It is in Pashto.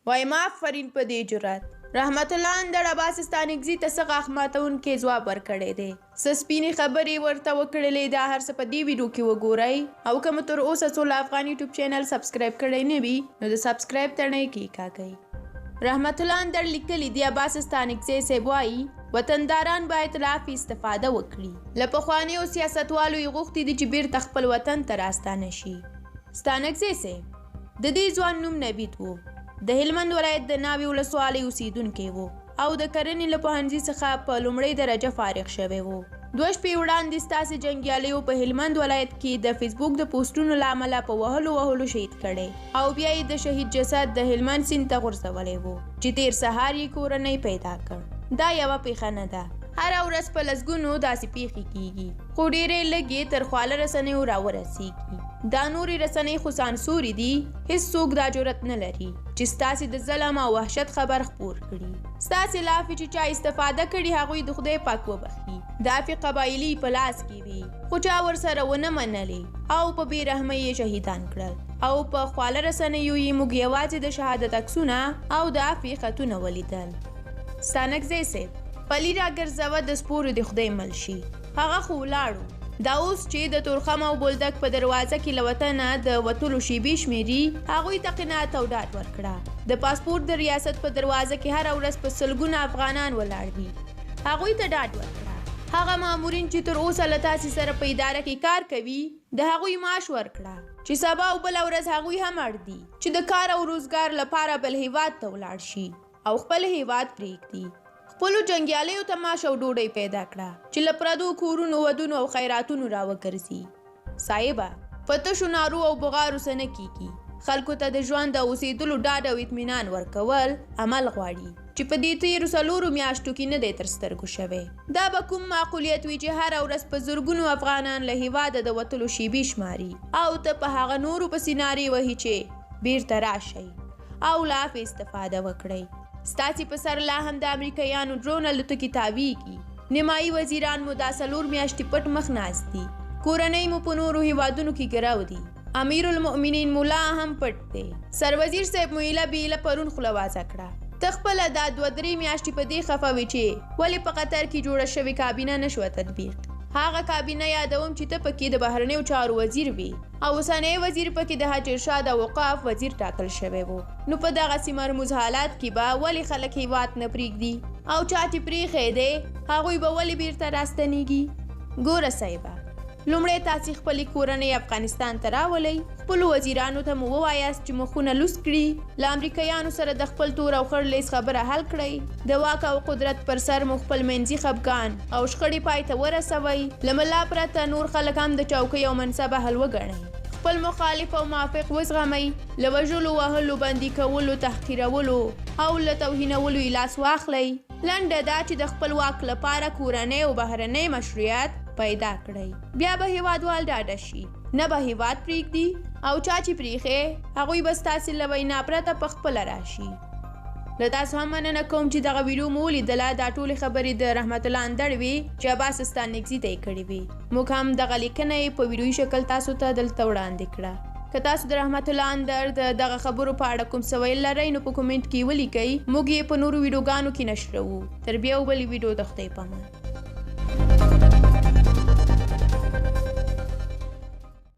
وایم آفرین په دې جرات. رحمت الله اندړ عباس ستانکزي ته څه غاښ ماتونکی ځواب ورکړی دی، څه سپینې خبرې ورته وکړلې، دا هر څه په دې ویډیو کې وګورئ او که مو تر اوسه سوله افغان یوټیوب چینل سبسکرایب کړی نه وي نو د سبسکرایب تڼۍ کیکاږئ. رحمت الله اندړ لیکلي دي، عباس ستانکزی صیب وايي، وطنداران باید له عفوې استفاده وکړي. له پخوانیو سیاستوالو یې غوښتي دي چې بیرته خپل وطن ته راستانه شي. ستانکزی صیب! د دې ځوان نوم نوید و. د هلمند ولایت د ناوې ولسوالۍ اوسېدونکی و او د کرنې له پوهنځي څخه په لومړۍ درجه فارغ شوی و. دوه شپې وړاندې ستاسې جنګیالیو په هلمند ولایت کې د فیسبوک د پوسټونو له امله په وهلو وهلو شهید کړی او بیا یې د شهید جسد د هلمند سیند ته غورځولی و چې تېر سهار یې کورنۍ پیدا کړ. دا یوه پېښه نه ده. هره ورځ په لسګونو داسې پېښې کېږي، خو ډېری لږ یې تر خواله رسنیو راورسېږي. دا نورې رسنۍ خو سانسورې دي، هېڅ څوک دا جرئت نه لري چې ستاسې د ظلم او وحشت خبر خپور کړي. ستاسې له عفوې چې چا استفاده کړې، هغوی د خدای پاک وبخښي. د عفوې قبایلي په لاس کې وې، خو چا ورسره ونه منلې او په بې رحمۍ یې شهیدان کړل او په خواله رسنیو یې موږ یوازې د شهادت عکسونه او د عفوې خطونه ولیدل. ستانکزی صیب! پلي راګرځوه د سپورو دې خدای مل شي. هغه خو ولاړو. دا اوس چې د تورخم او بولدک په دروازه کې له وطنه د وتلو شېبې شمېري، هغوی ته قناعت او ډاډ ورکړه. د پاسپورټ د ریاست په دروازه کې هره ورځ په سلګونه افغانان ولاړ دي. هغوی ته ډاډ ورکړه. هغه مامورین چې تر اوسه له تاسې سره په اداره کې کار کوي، د هغوی معاش ورکړه، چې سبا او بله ورځ هغوی هم اړ دي، چې د کار او روزګار لپاره بل هېواد ته ولاړ شي او خپل هېواد پرېږدي. خپلو جنګیالیو ته معاش او ډوډۍ پیدا کړه چې له پردو کورونو، ودونو او خیراتونو راوګرځي. صاحبه! په تشو نارو او بغارو څه نه کېږي. خلکو ته د ژوند او اوسېدلو ډاډ او اطمینان ورکول عمل غواړي چې په دې تېرو څلورو میاشتو کې نه دی تر سترګو شوی. دا به کوم معقولیت وي چې هره ورځ په زرګونو افغانان له هېواده د وتلو شېبې شماري او ته په هغه نورو پسې نارې وهي چې بېرته راشئ او له عفوې استفاده وکړئ. ستاسې په سر لا هم د امریکایانو ډرون الوتکې تاویږي. نیمایي وزیران مو دا څلور میاشتې پټ مخ ناست دي. کورنۍ مو په نورو هیوادونو کې ګرو دي. امیرالمؤمنین مو لا هم پټ دی. سروزیر صاحب مو ایله بیله پرون خوله وازه کړه. ته خپله دا دوه درې میاشتې په دې خفه وې چې ولې په قطر کې جوړه شوې کابینه نه شوه تطبیق. هغه کابینه یادوم چې ته پکې د بهرنیو چارو وزیر وې. او اوسنی وزیر پکې د حج ارشاد او اوقاف وزیر ټاکل شوی وو، نو په دغسې مرموز حالات کې به ولې خلک هیواد نه پریږدي او چا چې پریښی دی هغوی به ولې بیرته راستنیږي؟ ګوره صاحبه، لومړی تاسې خپلې کورنۍ افغانستان ته راولئ، خپلو وزیرانو ته مو ووایاست چې مخونه لوڅ کړي، له امریکایانو سره د خپل تور او خړ لیس خبره حل کړئ، د واک او قدرت پر سر مو خپل منځي خپګان او شخړې پای ته ورسوئ، له ملا پرته نور خلک هم د چوکۍ او منصب اهل وګڼئ، خپل مخالف او موافق وزغمئ، له وژلو، وهلو، بندي کولو، تحقیرولو او له توهینولو یې لاس واخلئ، لنډه دا چې د خپل واک لپاره کورنی او بهرنی مشروعیت پیدا کړئ، بیا به هېوادوال ډاډه شي، نه به هېواد پرېږدي او چا چې پرېښی هغوی به ستاسې له وینا پرته په خپله راشي. له تاسو هم مننه کوم چې دغه ویډیو مو ولیدله. دا ټولې خبرې د رحمت الله اندړ وې چې عباس ستانکزي ته یې کړې وې. موږ هم دغه لیکنه یې په ویډیويي شکل تاسو ته دلته وړاندې کړه. که تاسو د رحمت الله اندړ د دغه خبرو په اړه کوم څه ویل لرئ نو په کومنټ کې یې ولیکئ، موږ یې په نورو ویډیوګانو کې نشروو. تر بیا بلې ویډیو د خدای په امان.